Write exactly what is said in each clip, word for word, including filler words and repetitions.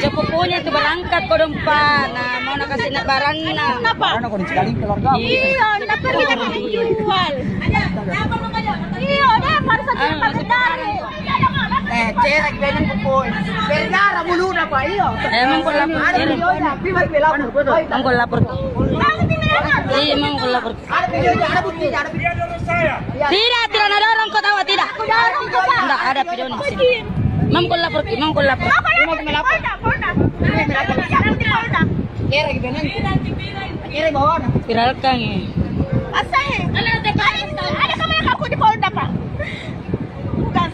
Sepupunya itu berangkat kodong, Pak. Nah, mau nakasih nak barang, nah. Kenapa? Iya, kenapa kita jual? Iya, dah, baru saja dapat dari. Eh, cerek bening pokoknya. Berdarah mulu dah, Pak, iya. Eh, emang kau lapor. Ada videonya, pi balik lapor. Emang kau lapor. Iya, emang kau lapor. Ada videonya, ada buktinya, ada video. Tidak, tidak ada orang kau tahu, tidak. Tidak ada videonya sini. Emang kau lapor, emang kau lapor. Emang kau lapor. Kira gimana? Kira bawa. Viralkan, eh. Masa, eh? Ada, ada kamera aku di Polda, Pak. Bukan.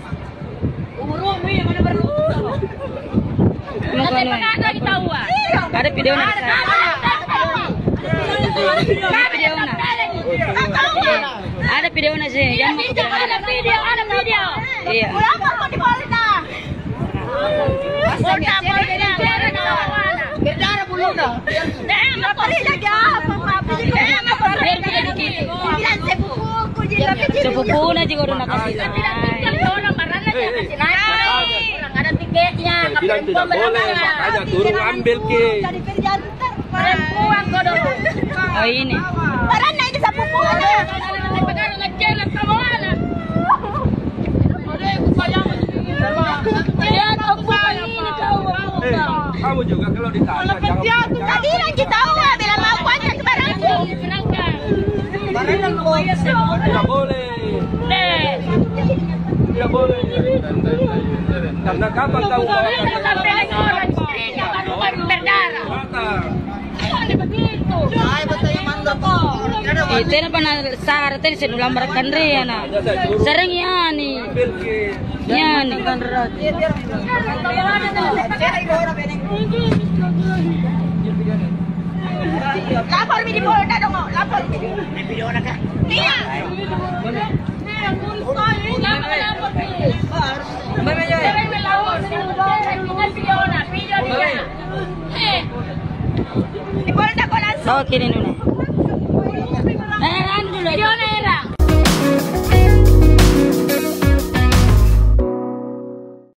Umurmu yang mana baru? Emang kau anu, eh? Ada video nak. Ada video nak. Ada video nak sih. Jangan mau video, ada video, ada video. Iya. Berapa kau di Polda? Berdarah bulu dah. Biar kita dikit. Sepupu na juga udah nakasih. Ada tiketnya. Eh, bilang tidak boleh, makanya turun ambil ke. Perempuan kau dong. Oh, ini. Parah na ini sepupu na. Eh, kamu juga kalau ditanya, jangan. Tadi lagi tahu, bilang mau kuat, barang. Tidak boleh. Tidak boleh. Karena kapan tahu bahwa Eh, tena pernah sara tadi saya nulambar kanre, anak. Sering ya ni. Ya ni. Lapor mi di Polda dong, lapor mi. Iya. Oke, ini dulu. Eh, anu dulu. Video na era.